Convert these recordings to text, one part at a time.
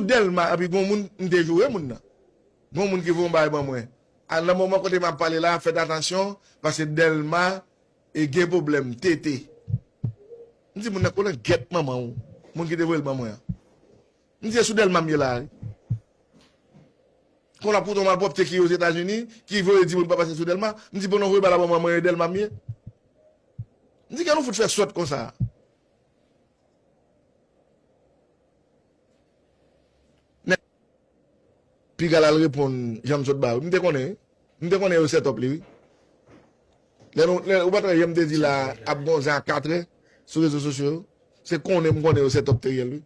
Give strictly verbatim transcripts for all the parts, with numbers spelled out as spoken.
Dèlma, epi gon moun, m te joure moun nan. Gon moun ki voye yon bagay ban mwen. A, nan moman kote m ap pale la, fèt atansyon, paske Dèlma e gen pwoblèm tete. M di moun nan, konnen gèt manman w, moun ki te voye l ban mwen an. M di, e sou Dèlma m ye la, wi. Konnen pou yon malpwòpte ki Ozetazini, ki voye di moun pa pase sou Dèlma, m di, bon, nou voye bagay la ban mwen, mwen e Dèlma m ye. M di, kè nou fout fè sòt konsa. Nèg piga l al reponn jan m sot ba yo. M te konnen, wi. M te konnen yo set up li, wi. Lè nou, lè, ou pa tande jan m te di la, ap gon zen a katrè sou rezo sosyo yo. Se konnen m konnen yo set up Teriel, wi.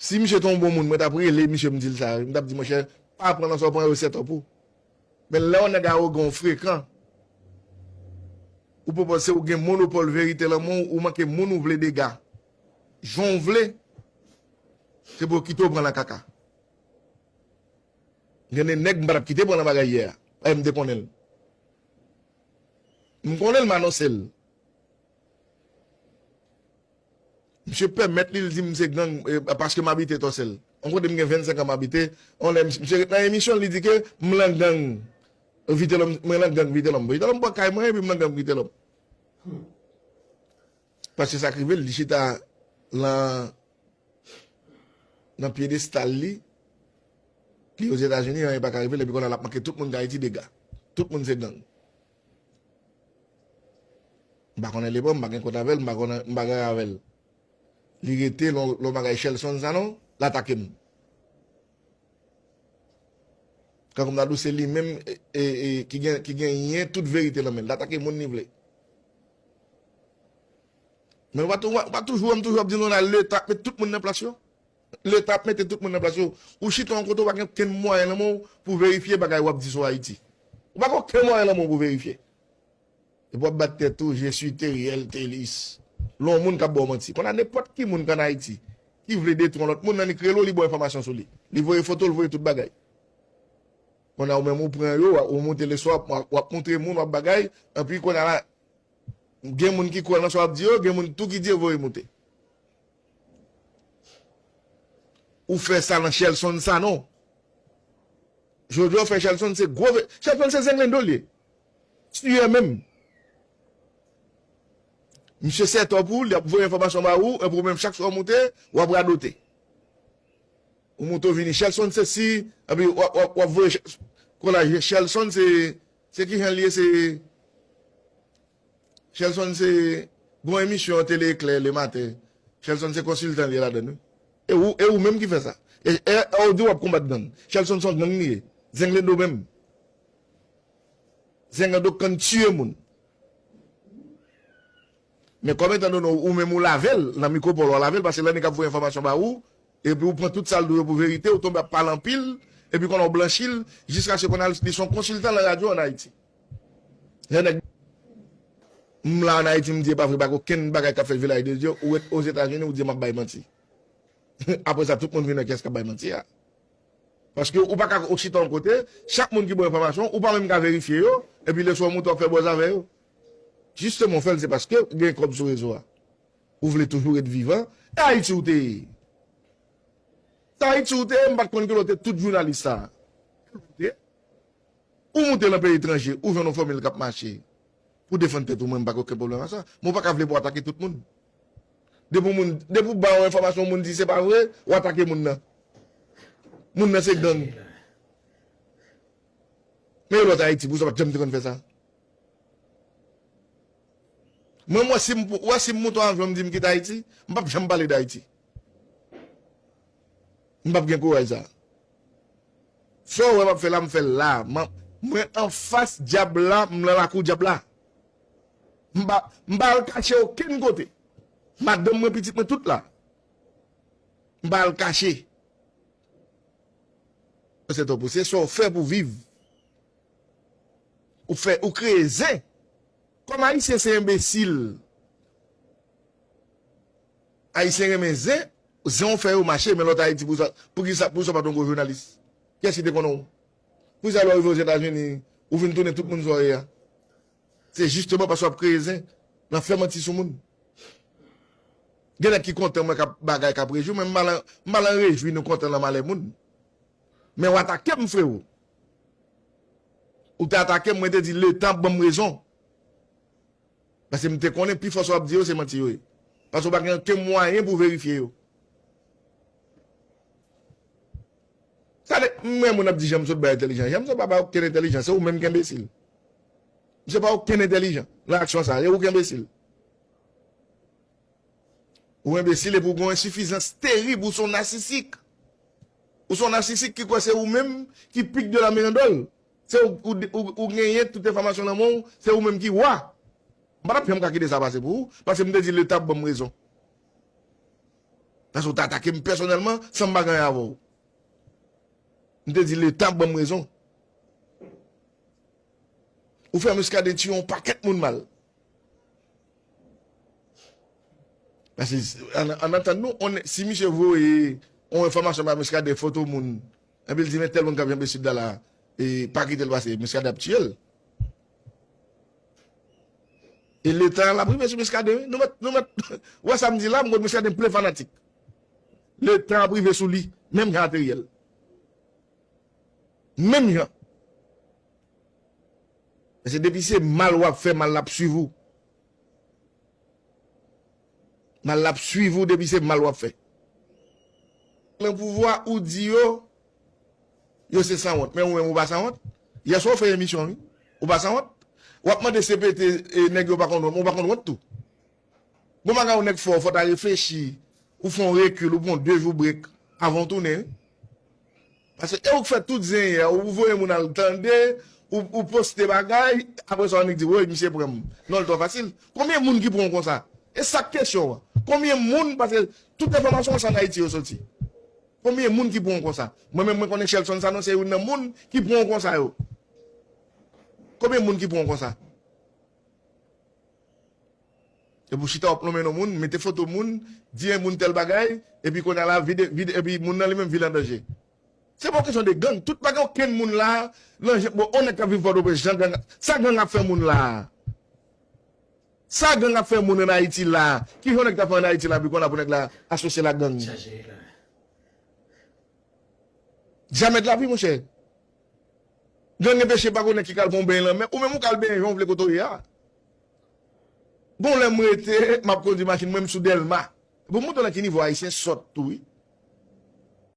Si misye te yon bon moun, mwen t ap rele misye, m di l sa, wi. M t ap di, monchè, pa pran nan sa w pran yo set up ou. Men lè yon nèg awogan, w frekan, ou pwopòze ou gen monopòl verite lan men w, ou manke moun ou vle dega. Jan w vle, se pou yo kite w pran nan kaka. Gen de nèg m pa t ap kite pran nan bagay yè a. Paske m te konnen l. M konnen l, m anonse l. Misye pèmèt li, li di m se gang, e, paske m abite Tòsèl. Yon kote m gen vennsenk an m abite, yon lè misye, misye ret nan emisyon, li di ke m lan gang Vitelòm, mwen lan gang Vitelòm. Vitelòm pran kay mwen, epi m lan gang Vitelòm. Paske sa k rive l, li chita lan, nan pyedestal li, li Ozetazini, anyen pa ka rive l, epi kounye a l ap manke tout moun k Ayiti dega. Tout moun se gang. M pa konnen Lebon, m pa gen kont avè l, m pa konnen, m pa gen avè l. Li rete lè yon, lè yon bagay Shelson Sanon, l atake m. Kankou m ta di w se li menm, e, e, e, ki gen, ki genyen tout verite nan men l. L atake moun li vle. Men w pa tou-, w pa toujou wè m toujou ap di nou la, Leta ap met tout moun nan plas yo. Leta ap mete tout moun nan plas yo. Ou chita yon kote, ou pa gen okenn mwayen nan men w pou verifye bagay w ap di sou Ayiti. Ou pa gen okenn mwayen nan men w pou verifye. Epi w ap bat tèt ou, je suis Teriel Telis. Lè yon moun k ap ba w manti. Kounye a nenpòt ki moun k ann Ayiti, ki vle detwi yon lòt moun, nan li k rele w, li ba w enfòmasyon sou li. Li voye foto, li voye tout bagay. Kounye a ou menm ou pran yo, ou moute leswa, w ap, w ap montre moun, w ap bagay, epi kounye a la, gen moun ki kwè nan sa w ap di yo, gen moun tou ki di yo voye moute. Ou fè sa nan Shelson Sanon. Jodi a w fè Shelson se gwo ve-, Shelson se zenglendo l ye. Tiyè menm. Misye set up ou, l ap voye enfòmasyon ba ou, epi ou menm chak swa w moute, w ap radote. Ou moute w vini. Shelson se si, epi w ap, w ap, w ap voye Ch-, kounye a Shelson se, se ki jan l ye, se Shelson se, gon emisyon tele eklè lematen. Shelson se konsiltan li ye ladann, wi. E ou, e ou menm ki fè sa. E, e, e ou di w ap konbat gang. Shelson se yon gang li ye. Zenglendo menm. Zenglendo konn tiye moun. Men kòm etan done ou menm ou lave l, nan mikwo pa w la w lave l, paske lè nèg ap voye enfòmasyon ba ou, epi ou pran tout sa l di w yo pou verite, ou tonbe ap pale anpil, epi kounye a w blanchi l, jiskaske kounye a li se yon konsiltan nan radyo ann Ayiti. Lè nèg, m la ann Ayiti, m di e pa vre, pa gen okenn bagay k ap fèt Vilaj de Dye, ou ret Ozetazini, ou di m ap bay manti. Apre sa, tout moun vin wè kiyès k ap bay manti a. Paske ou pa ka chita yon kote, chak moun ki ba w enfòmasyon, ou pa menm ka verifye yo, epi lè swa w moute w ap fè buzz avè yo. Jisteman, w fè l se paske gen kòb sou rezo a. Ou vle toujou ret vivan. E Ayiti ou te ye. Se Ayiti ou te ye, m pa t konn ke lè w te tout jounalis sa a. Ou moute nan peyi etranje, ou jwenn yon fòmil k ap mache pou defann tèt ou, mwen m pa gen okenn pwoblèm ak sa. Men w pa ka vle pou w atake tout moun. Depi w moun, depi w ba yon enfòmasyon, yon moun di se pa vre, w atake moun nan. Moun nan se gang. Men yon lòt Ayiti, pou sa w pa t janm te konn fè sa. Mwen, mwen, si m, ou wè, si m moute yon avyon, m di m kite Ayiti, m p ap janm pale d Ayiti. M p ap gen kouraj sa. Sa w wè m ap fè la, m fè l la. Mwen, mwen anfas dyab la, m nan lakou dyab la. M pa, m pa al kache okenn kote. Madanm mwen, pitit mwen, tout la. M pa al kache. Se to pou se sa w fè pou viv. Ou fè, ou kreye zen. Kòm Ayisyen se enbesil. Ayisyen renmen zen, zen w fè yo mache, men lòt Ayiti pou sa, pou ki sa, pou sa w pa t yon gwo jounalis. Kiyès ki te konnen w? Pou sa lè w rive Ozetazini, ou vin tounen tout moun sa w ye a. Se jisteman paske w ap kreye zen, nan fè manti sou moun. Gen nèg ki kontan mwen k ap bagay, k ap rejwi, men m pa nan, m pa nan rejwi nou kontan nan malè moun. Men w atake m, frewo. Ou te atake m, mwen te di Letan ap ban m rezon. Paske m te konnen pi fò sa w ap di yo, se manti yo ye. Paske w pa gen okenn mwayen pou w verifye yo. Sa de, m wè moun ap di Jean Michel bay entèlijan. Jean Michel pa bay okenn entèlijan, se ou menm ki enbesil. Misye pa okenn entèlijan nan aksyon sa, e ou ki enbesil. Ou enbesil epi ou gen yon ensifizans terib, ou se yon nasisik. Ou se yon nasisik ki kwè se ou menm ki pic de la mirandole. Se ou, ou, ou, ou genyen tout enfòmasyon nan men w, se ou menm ki wa. M pa t ap janm ka kite sa pase pou ou, paske m te di Leta ap ban m rezon. Paske ou te atake m pèsonèlman san m pa gen anyen avè w. M te di Leta ap ban m rezon. Ou fè Muscadin tiye yon pakèt moun mal. Paske, an, an antann nou, on, si misye voye yon enfòmasyon ba Muscadin, foto moun, epi l di, men tèl moun k ap janbe Sid la la, e pa kite l pase, Muscadin ap tiye l. E Letan an ap rive sou Muscadin, wi. Nou mèt, nou mèt, ou wè sa m di la, m konn Muscadin plen fanatik. Letan ap rive sou li, menm jan a Theriel. Menm jan. Paske depi se mal w ap fè, mal l ap swiv ou. Mal l ap swiv ou depi se mal w ap fè. Nan pouvwa ou di yo, yo se sanwont. Men ou menm ou pa sanwont. Yèswa ou fè emisyon, wi. Ou pa sanwont. W ap mande C P T, e, nèg yo pa konn wont, men ou pa konn wont tou. Bon, bagay ou nèg fò, fò w ta reflechi, ou fè yon rekil, ou pran de jou brek avan w tounen, wi. Paske e ou k fè tout zen yè, ou voye moun al tande, ou, ou poste bagay, apre sa w annik di, woy, misye pran m. Non, l twò fasil. Konbyen moun ki pran w konsa? E sa k kesyon an. Konbyen moun, paske tout enfòmasyon se ann Ayiti yo soti. Konbyen moun ki pran w konsa? Mwen menm, mwen konnen Shelson Sanon se youn nan moun ki pran w konsa yo. Konbyen moun ki pran w konsa? Epi w chita w ap lonmen non moun, mete foto moun, di en moun tèl bagay, epi kounye a la, vide, vide, epi moun nan li menm vin an danje. Se pa yon kesyon de gang. Tout pa gen okenn moun la, nan, bon, on nèg k ap viv Pòtoprens, jan gang, sa gang ap fè moun la. Sa gang ap fè moun ann Ayiti la. Kijan yon nèg ta fè ann Ayiti la, pi kounye a pou nèg la asosye l ak gang? Chaje la. Jamè de lavi, monchè. Gang enpeche pa konnen ki k al pran yon beny lanmè. Ou menm ou k al benyen jan w vle kote w ye a. Gon lè m rete, m ap kondui machin mwen, m sou Dèlma. Pou m montre w nan ki nivo Ayisyen sòt tou, wi.